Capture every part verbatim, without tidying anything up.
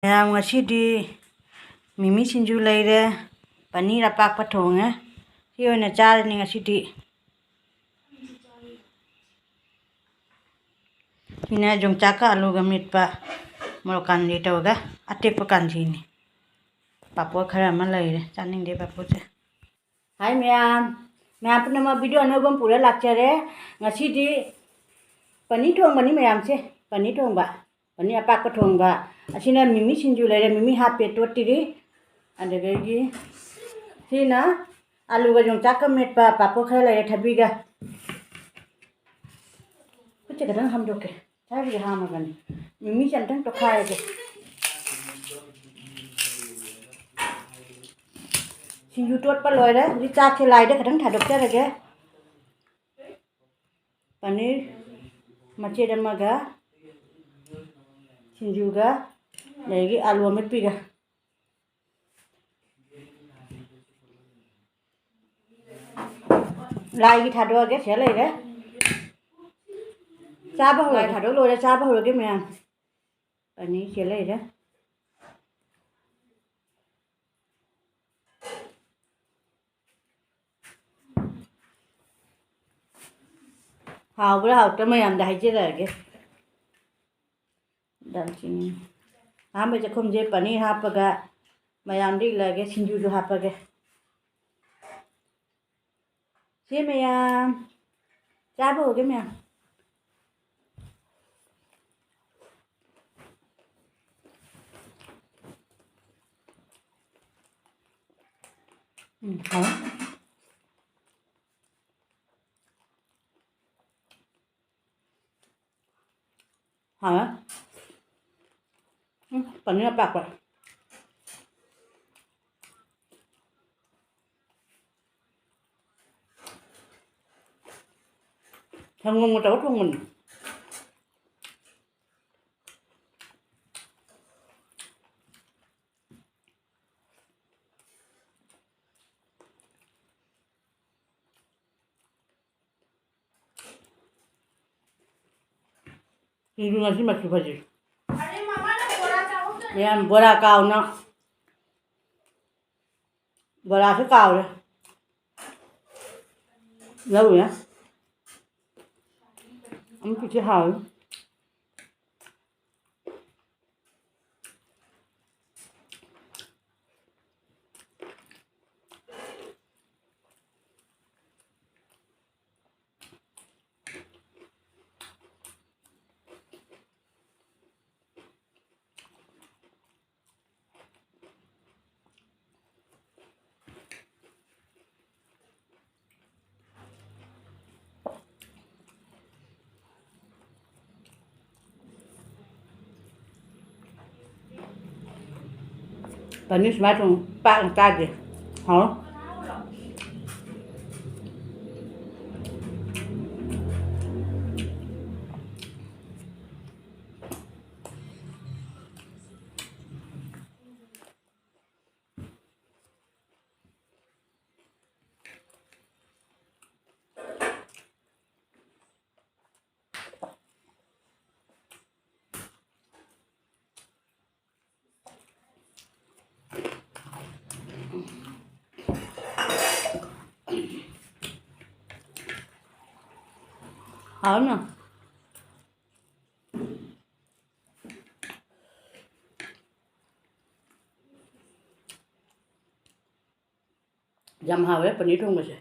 ꯃꯌꯥꯝ, ꯉꯁꯤꯗꯤ ꯃꯤꯃꯤ ꯁꯤꯡꯖꯨ ꯂꯩꯔꯦ, ꯄꯅꯤꯔ ꯑꯄꯥꯛꯄ ꯊꯣꯡꯉꯦ꯫ ꯁꯤ ꯑꯣꯏꯅ ꯆꯥꯔꯅꯤ ꯉꯁꯤꯗꯤ꯫ ꯁꯤꯅ ꯌꯣꯡꯆꯥꯛꯀ ꯑꯂꯨꯒ ꯃꯦꯠꯄ, ꯃꯣꯔꯣꯛ ꯀꯥꯟꯆꯤ ꯇꯧꯔꯒ, ꯑꯇꯦꯛꯄ ꯀꯥꯟꯆꯤꯅꯤ꯫ ꯄꯥꯐꯣꯔ ꯈꯔ ꯑꯃ ꯂꯩꯔꯦ, ꯆꯥꯅꯤꯡꯗꯦ ꯄꯥꯐꯣꯔꯁꯦ꯫ ꯍꯥꯏ ꯃꯌꯥꯝ, ꯃꯌꯥꯝ ꯄꯨꯝꯅꯃꯛ ꯚꯤꯗꯤꯑꯣ ꯑꯅꯧꯕ ꯑꯃ ꯄꯨꯔ ꯂꯥꯛꯆꯔꯦ꯫ ꯉꯁꯤꯗꯤ ꯄꯅꯤꯔ ꯊꯣꯡꯕꯅꯤ ꯃꯌꯥꯝꯁꯦ, ꯄꯅꯤꯔ ꯊꯣꯡꯕ, ꯄꯅꯤꯔ ꯑꯄꯥꯛꯄ ꯊꯣꯡꯕ꯫ ꯑꯁꯤꯅ ꯃꯤꯃꯤ ꯁꯤꯡꯖꯨ ꯂꯩꯔꯦ, ꯃꯤꯃꯤ ꯍꯥꯞꯄꯦ ꯇꯣꯠꯇ꯭ꯔꯤ꯫ ꯑꯗꯨꯗꯒꯤ ꯁꯤꯅ ꯑꯂꯨꯒ ꯌꯣꯡꯆꯥꯛꯀ ꯃꯦꯠꯄ, ꯄꯥꯐꯣꯔ ꯈꯔ ꯂꯩꯔꯦ, ꯊꯕꯤꯒ꯫ ꯈꯨꯠꯁꯦ ꯈꯤꯇꯪ ꯍꯥꯝꯗꯣꯛꯀꯦ, ꯁ꯭ꯋꯥꯏꯁꯤꯗꯤ ꯍꯥꯝꯃꯕꯅꯤ꯫ ꯃꯤꯃꯤꯁꯦ ꯑꯝꯇꯪ ꯇꯣꯠꯈꯥꯏꯔꯒꯦ꯫ ꯁꯤꯡꯖꯨ ꯇꯣꯠꯄ ꯂꯣꯏꯔꯦ꯫ ꯍꯧꯖꯤꯛ ꯆꯥꯛꯁꯦ ꯂꯥꯏꯗ ꯈꯤꯇꯪ ꯊꯥꯗꯣꯛꯆꯔꯒꯦ꯫ ꯄꯅꯤꯔ ꯃꯆꯦꯠ ꯑꯃꯒ, ꯁꯤꯡꯖꯨꯒ, ꯑꯗꯒꯤ ꯑꯥꯂꯨ ꯑꯃꯦꯠꯄꯤꯒ꯫ ꯂꯥꯏꯒꯤ ꯊꯥꯗꯣꯛꯑꯒꯦ, ꯁꯤꯗ ꯂꯩꯔꯦ꯫ ꯆꯥꯕ ꯍꯧꯔꯒꯦ꯫ ꯂꯥꯏ ꯊꯥꯗꯣꯛ ꯂꯣꯏꯔꯦ, ꯆꯥꯕ ꯍꯧꯔꯒꯦ ꯃꯌꯥꯝ꯫ ꯑꯅꯤ ꯁꯤꯗ ꯂꯩꯔꯦ꯫ ꯍꯥꯎꯕ꯭ꯔꯥ ꯍꯥꯎꯇ꯭ꯔꯥ ꯃꯌꯥꯝꯗ ꯍꯥꯏꯖꯔꯛꯑꯒꯦ꯫ ꯗꯥꯜꯆꯤꯅꯤ꯫ ꯑꯍꯥꯟꯕ ꯆꯥꯛꯈꯨꯝꯁꯦ ꯄꯅꯤꯔ ꯍꯥꯞꯄꯒ ꯃꯌꯥꯝꯗ ꯏꯜꯂꯛꯑꯒꯦ, ꯁꯤꯡꯖꯨꯁꯨ ꯍꯥꯞꯄꯒꯦ꯫ ꯁꯤ ꯃꯌꯥꯝ ꯆꯥꯕ ꯍꯧꯒꯦ ꯃꯌꯥꯝ꯫ ꯎꯝ, ꯍꯥꯎꯋꯦ꯫ ꯍꯥꯎꯋꯦ꯫ ꯎꯝ, ꯄꯅꯤꯔ ꯑꯄꯥꯛꯄ꯫ ꯁꯪꯒꯣꯝꯒ ꯇꯧꯔ ꯊꯣꯡꯕꯅꯤ꯫ ꯁꯤꯡꯖꯨ ꯉꯁꯤ ꯃꯆꯨ ꯐꯖꯩ꯫ ꯃꯌꯥꯝ ꯕꯣꯔꯥ ꯀꯥꯎꯅ꯫ ꯕꯣꯔꯥꯁꯨ ꯀꯥꯎꯔꯦ꯫ ꯂꯧꯔꯦ꯫ ꯑꯃꯨꯛꯀꯤꯁꯤ ꯍꯥꯎꯔꯦ꯫ ꯄꯅꯤꯔ ꯁꯨꯃꯥꯏꯅ ꯊꯣꯡ ꯄꯥꯛꯅ ꯆꯥꯗꯦ꯫ ꯍꯥꯎ꯫ ꯍꯥꯎꯅ꯫ ꯌꯥꯝ ꯍꯥꯎꯔꯦ ꯄꯅꯤꯔ ꯊꯣꯡꯕꯁꯦ꯫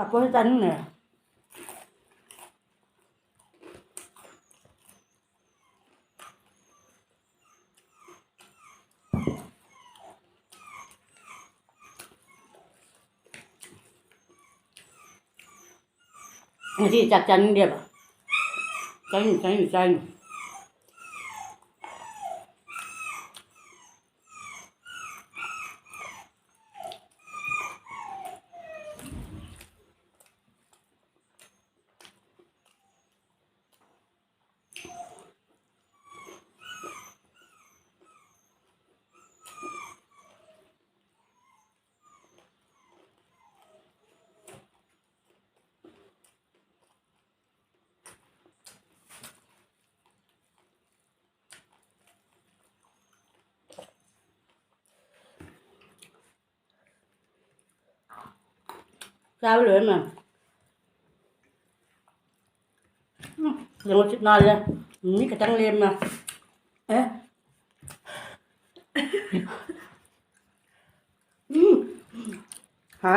ꯄꯥꯐꯣꯔꯁꯨ ꯆꯥꯅꯤꯡꯉꯦ꯫ ꯉꯁꯤ ꯆꯥꯛ ꯆꯥꯅꯤꯡꯗꯦꯕ꯫ ꯆꯥꯅꯤꯡ, ꯆꯥꯅꯤꯡ, ꯆꯥꯅꯤꯡ꯫ ꯆꯥꯕ ꯂꯣꯏꯔꯦ ꯃꯌꯥꯝ꯫ ꯎꯝ, ꯌꯦꯡꯉꯣ, ꯁꯤ ꯅꯥꯜꯂꯦ꯫ ꯃꯤ ꯈꯤꯇꯪ ꯂꯦꯝꯃꯦ꯫ ꯑꯦ꯫ ꯎꯝ꯫ ꯍꯥ?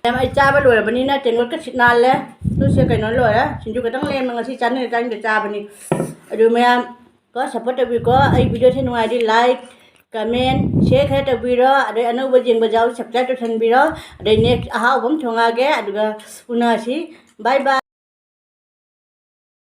ꯃꯌꯥꯝ, ꯑꯩ ꯆꯥꯕ ꯂꯣꯏꯔꯕꯅꯤꯅ ꯇꯦꯡꯀꯣꯠꯀ ꯁꯤꯠ ꯅꯥꯜꯂꯦ꯫ ꯑꯗꯨꯁꯦ ꯀꯩꯅꯣ ꯂꯣꯏꯔꯦ꯫ ꯁꯤꯡꯖꯨ ꯈꯛꯇꯪ ꯂꯦꯝꯃꯦ ꯉꯁꯤ ꯆꯥꯅꯤꯡꯗ ꯆꯥꯅꯤꯡꯗ ꯆꯥꯕꯅꯤ꯫ ꯑꯗꯨ ꯃꯌꯥꯝ ꯀꯣ support ꯇꯧꯕꯤꯀꯣ꯫ ꯑꯩ video ꯁꯦ ꯅꯨꯡꯉꯥꯏꯔꯗꯤ like, comment, share ꯈꯔ ꯇꯧꯕꯤꯔꯣ꯫ ꯑꯗꯩ ꯑꯅꯧꯕ ꯌꯦꯡꯕ ꯌꯥꯎ subscribe ꯇꯧꯁꯟꯕꯤꯔꯣ꯫ ꯑꯗꯩ next ꯑꯍꯥꯎꯕ ꯑꯃ ꯊꯣꯡꯉꯛꯑꯒꯦ꯫ ꯑꯗꯨꯒ ꯎꯅꯁꯤ꯫ Bye bye꯫